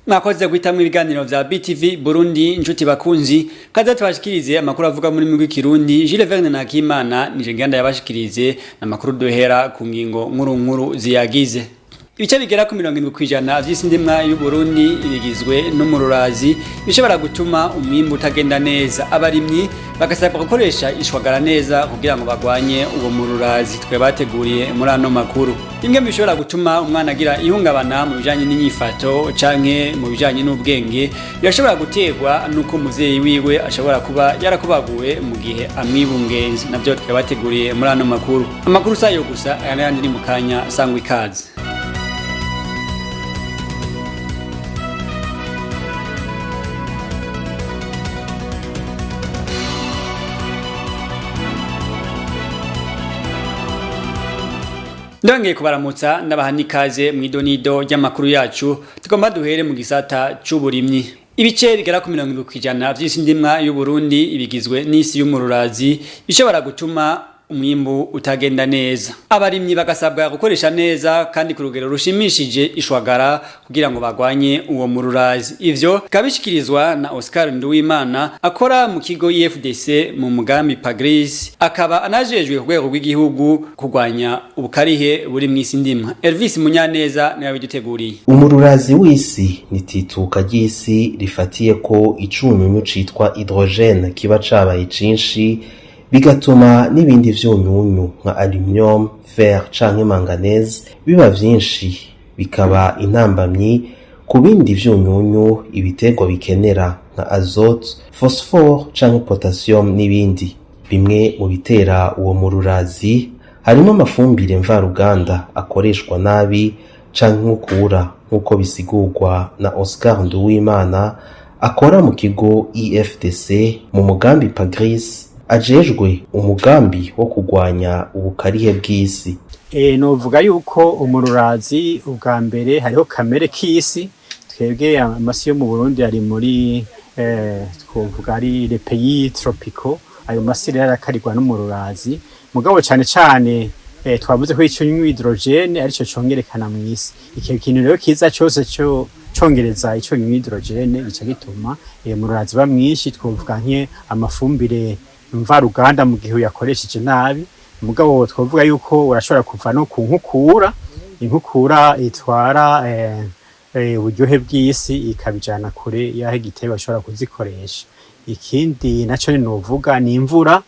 Mwakoze guhitamwo ibiganiro vya BTV Burundi. Inshuti bakunzi, kaza tubashikirize amakuru avuga muri migwi Kirundi. Jules Verne Nakimana nije nganda yabashikirize amakuru. Duhera ku ngingo nkuru nkuru ziyagize. Ibice bigera ku 70% vy'isi ndimwa y'u Burundi bigizwe n'umururazi, bishobora gutuma umwimbu utagenda neza. Abarimyi bagasabwa gukoresha ishwagara neza kugira ngo bagwanye uwo mururazi. Twe bateguriye muri ano makuru bimwe mu bishobora gutuma umwana agira ihungabana mu bijanye n'inyifato canke mu bijanye n'ubwenge, birashobora guterwa n'uko umuvyeyi wiwe ashobora kuba yarakubaguwe mu gihe amwibungenze. Navyo twe bateguriye muri ano makuru. Amakuru sayo gusa, aya n'ayandi ni mu kanya. Sangwa ikaze. Ndongeye kubaramutsa, ndabaha n'ikaze mw'idonido ry'amakuru yacu. Tugomba duhere mu gisata c'uburimyi. Ibice bigera ku 70% vy'isi ndimwa y'u Burundi bigizwe n'isi y'umururazi, bishobora gutuma umwimbu utagenda neza. Abarimyi bagasabwa gukoresha neza kandi ku rugero rushimishije ishwagara kugira ngo bagwanye uwo mururazi. Ivyo bikaba bishikirizwa na Oscar Nduwimana akora mu kigo IFDC mu mugambi Pagris, akaba anajejwe ku rwego rw'igihugu kurwanya ubukarihe buri mw'isi ndimwa. Elvis Munyaneza niwe yabiduteguriye. Umururazi w'isi ni tituka ry'isi rifatiye ko icunyunyu citwa hydrogène kiba cabaye cinshi, bigatuma n'ibindi vyunyunyu nka aluminium, fer canke manganese biba vyinshi, bikaba intambamyi ku bindi vyunyunyu ibiterwa bikenera nka azote, phosphore canke potassium n'ibindi. Bimwe mu bitera uwo mururazi harimo amafumbire mvaruganda akoreshwa nabi canke inkukura, nk'uko bisigurwa na Oscar Nduwimana akora mu kigo IFDC mu mugambi Pagris, ajejwe umugambi wo kurwanya ubukarihe bw'isi. Novuga yuko umururazi ubwa mbere hariho kamere k'isi. Twebwe amasi yo mu Burundi ari muri twovuga ari les pays tropicaux. Ayo masi rero arakarirwa n'umururazi, mugabo cane cane twavuze ko ico hydrogène arico congerekana mw'isi. Ico kintu rero kiza cose co congereza ico hydrogène gica gituma umururazi uba mwinshi. Twovuga nke amafumbire mvaruganda mu gihe uyakoresheje nabi. Mugabo twovuga yuko urashobora kuva no ku nkukura, inkukura itwara uburyohe bw'isi ikabijana kure y'aho igiterwa ashobora kuzikoresha. Ikindi naco novuga ni imvura.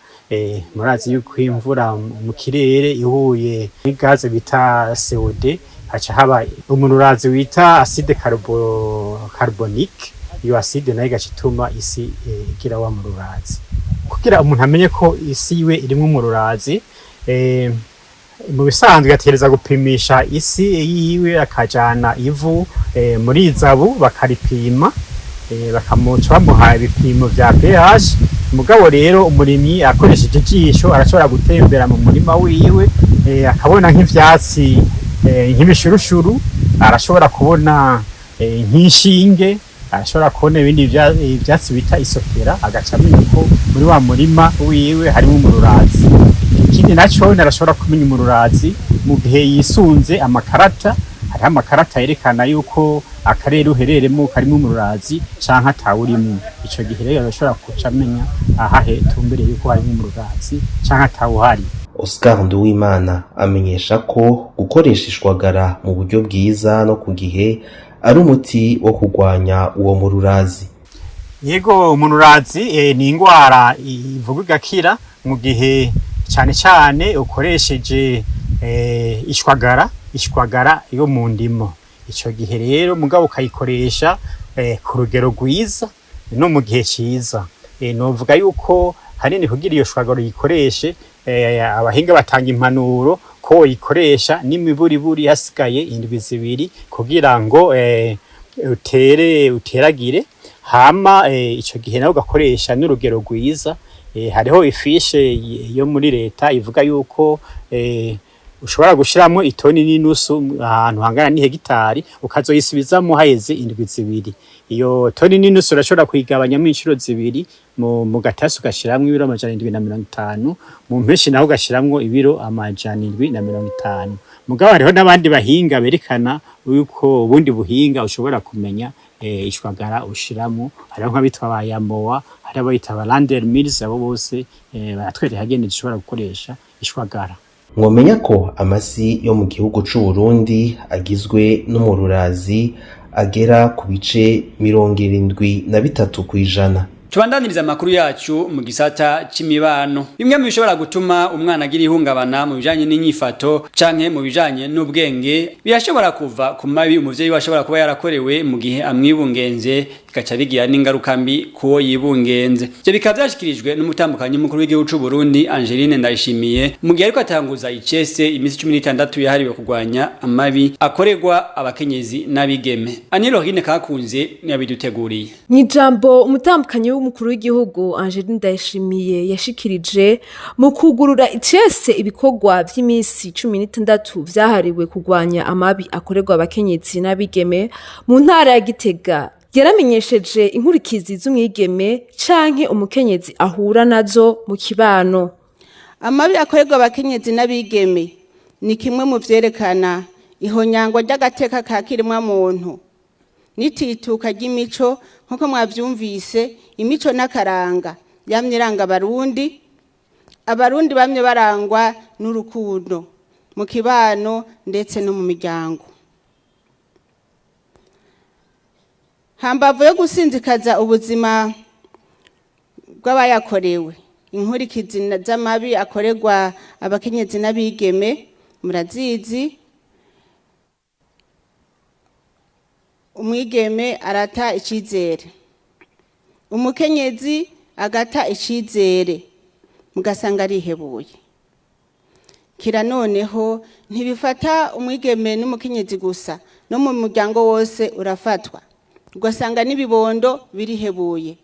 Murazi yuko imvura mu kirere ihuye n'igaze bita CO2, haca haba umururazi wita acide carbonique. Iyo acide nayo igaca ituma isi igira wa mururazi. Kugira umuntu amenye ko isi yiwe irimwo umururazi, mu bisanzwe ategereza gupimisha isi yiwe, akajana ivu muri izabu bakaripima, bakamuca bamuha ibipimo vya pH. Mugabo rero umurimyi akoresheje ijisho arashobora gutembera mu murima wiwe, akabona nk'ivyatsi, nk'ibishurushuru, arashobora kubona nk'inshinge, arashobora kubona ibindi ivyatsi bita isokera, agaca amenya ko muri wa murima wiwe harimo umururazi. Ikindi naco arashobora kumenya umururazi mu gihe yisunze amakarata. Hariho amakarata yerekana yuko akarere uhereremo karimo umururazi canke atawurimwo. Ico gihe rero arashobora guca amenya ahahe tumbereye yuko harimo umururazi canke atawuhari. Oscar Nduwimana amenyesha ko gukoresha ishwagara mu buryo bwiza no ku gihe ari umuti wo kurwanya uwo mururazi. Yego, umururazi ni ingwara ivurwa igakira mu gihe cane cane ukoresheje ishwagara, ishwagara yo mu ndimo. Ico gihe rero mugabo ukayikoresha ku rugero rwiza no mu gihe ciza. Novuga yuko hanini kugira iyo shwagara uyikoreshe, abahinga batanga impanuro ko woyikoresha n'imiburiburi hasigaye indwi 2 kugira ngo utere uteragire. Hama ico gihe nawe ugakoresha n'urugero rwiza. Hariho ifishe yo muri leta ivuga yuko ushobora gushiramwo itoni n'inusu ahantu hangana n'ihegitari, ukazoyisubizamwo haheze indwi 2. Iyo toni n'inusu urashobora kuyigabanyamwo incuro zibiri: mu gatasi ugashiramwo ibiro 750, mu mpeshi naho ugashiramwo ibiro 750. Mugabo hariho n'abandi bahinga berekana yuko ubundi buhinga ushobora kumenya ishwagara ushiramo. Hariho nk'abitwa ba Yamoa, hari abayita ba Lander Mills, abo bose baratwereka ingene dushobora gukoresha ishwagara. Mwomenya ko amasi yo mu gihugu c'u Burundi agizwe n'umururazi agera ku bice 73%. Tubandaniriza amakuru yacu mu gisata c'imibano. Bimwe mu bishobora gutuma umwana agira ihungabana mu bijanye n'inyifato canke mu bijanye n'ubwenge birashobora kuva ku mabi umuvyeyi we ashobora kuba yarakorewe mu gihe amwibungenze, bigaca bigira n'ingaruka mbi kuwo yibungenze. Ivyo bikaba vyashikirijwe n'umutambukanyi mukuru w'igihugu c'u Burundi, Angeline Ndayishimiye, mu gihe ariko atanguza icese imisi 16 yahariwe kurwanya amabi akorerwa abakenyezi n'abigeme. Annie Lorine Kakunze niyabiduteguriye. Mw'ijambo umutambukanyi w'umukuru w'igihugu Angeline Ndayishimiye yashikirije mu kugurura icese ibikorwa vy'imisi 16 vyahariwe kurwanya amabi akorerwa abakenyezi n'abigeme mu ntara ya Gitega, yaramenyesheje inkurikizi z'umwigeme canke umukenyezi ahura nazo mu kibano. Amabi akorerwa abakenyezi n'abigeme ni kimwe mu vyerekana ihonyangwa ry'agateka ka kiremwa muntu n'itituka ry'imico. Nk'uko mwavyumvise, imico n'akaranga yamye iranga Abarundi. Abarundi bamye barangwa n'urukundo mu kibano ndetse no mu miryango. Hambavu yo gusinzikaza ubuzima bw'abayakorewe, inkurikizi z'amabi akorerwa abakenyezi n'abigeme murazizi. Umwigeme arata icizere, umukenyezi agata icizere, mugasanga arihebuye. Kira noneho ntibifata umwigeme n'umukenyezi gusa, no mu muryango wose urafatwa, ugasanga n'ibibondo birihebuye,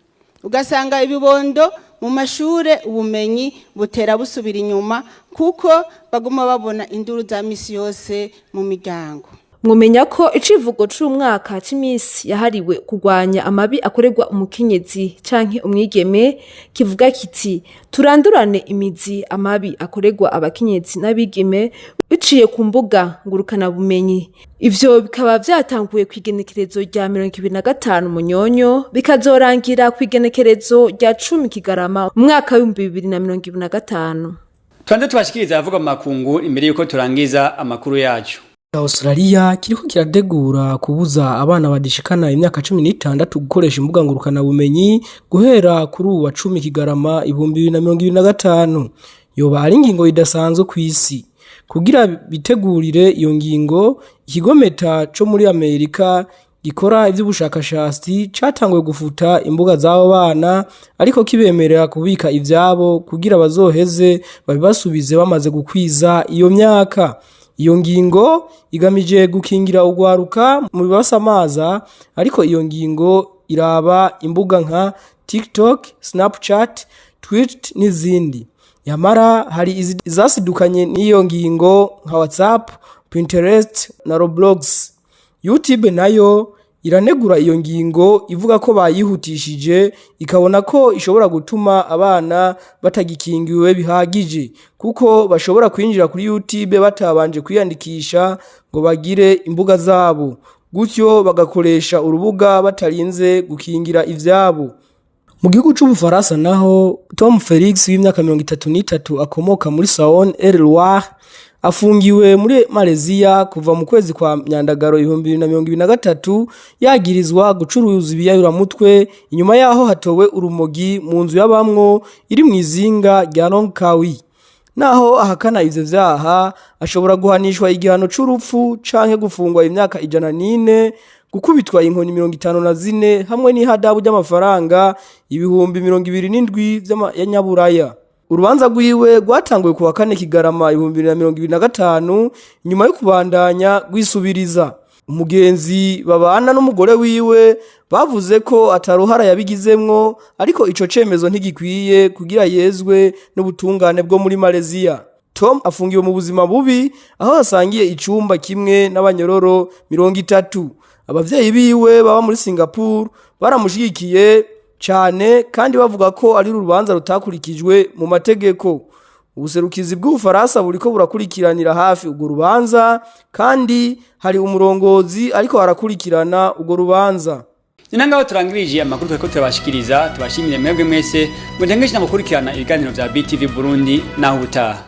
ugasanga ibibondo mu mashure ubumenyi butera busubira inyuma, kuko baguma babona induru za misi yose mu miryango. Mwomenya ko icivugo c'umwaka c'imisi yahariwe kurwanya amabi akorerwa umukenyezi canke umwigeme kivuga kiti: "Turandurane imizi amabi akorerwa abakenyezi n'abigeme biciye ku mbuga ngurukanabumenyi." Ivyo bikaba vyatanguye kw'igenekerezo rya 25 Munyonyo, bikazorangira kw'igenekerezo rya 10 Kigarama mu mwaka w'2025. Tubanze tubashikiriza avuga mu makungu imbere yuko turangiza amakuru yacu. Australia kiriko kirategura kubuza abana badishikana imyaka 16 gukoresha imbuga ngurukanabumenyi guhera kuri uwa 10 Kigarama 2025. Yoba ari ingingo idasanzwe kw'isi. Kugira bitegurire iyo ngingo, ikigo Meta co muri Amerika gikora ivy'ubushakashatsi catanguye gufuta imbuga z'abo bana, ariko kibemerera kubika ivyabo kugira bazoheze babibasubize bamaze gukwiza iyo myaka. Iyo ngingo igamije gukingira urwaruka mu bibasamaza, ariko iyo ngingo iraba imbuga nka TikTok, Snapchat, Twitch n'izindi. Yamara hari izasidukanye n'iyo ngingo nka WhatsApp, Pinterest na Roblox. YouTube nayo iranegura iyo ngingo, ivuga ko bayihutishije, ikabona ko ishobora gutuma abana batagikingiwe bihagije, kuko bashobora kwinjira kuri YouTube batabanje kwiyandikisha ngo bagire imbuga zabo, gutyo bagakoresha urubuga batarinze gukingira ivyabo. Mu gihugu c'Ubufaransa naho, Tom Felix w'imyaka 33 akomoka muri Saône et Loire afungiwe muri Malaysia kuva mu kwezi kwa Myandagaro 2023, yagirizwa gucuruza ibiyayuramutwe, inyuma yaho hatowe urumogi mu nzu y'abamwo iri mu izinga rya Langkawi. Naho ahakana ivyo vyaha, ashobora guhanishwa igihano c'urupfu canke gufungwa imyaka 104, gukubitwa inkoni 54 hamwe n'ihadabu ry'amafaranga 27,000 vy'amanyaburaya. Urubanza rwiwe rwatanguye kuwa 4 Kigarama 2025, nyuma yo kubandanya rwisubiriza. Umugenzi babana n'umugore wiwe bavuze ko ataruhara yabigizemwo, ariko ico cemezo ntigikwiye kugira yezwe n'ubutungane bwo muri Malaysia. Tom afungiwe mu buzima bubi, aho asangiye icumba kimwe n'abanyororo 30. Abavyeyi biwe baba muri Singapore baramushigikiye cane, kandi bavuga ko ari urubanza rutakurikijwe mu mategeko. Ubuserukizi bw'Ubufaransa buriko burakurikiranira hafi urwo rubanza, kandi hari umurongozi ariko arakurikirana urwo rubanza. Ni nangaho turangirije amakuru twariko turabashikiriza. Tubashimire mwebwe mwese mudengeje gukurikirana ibiganiro vya BTV Burundi. Naho ubutaha.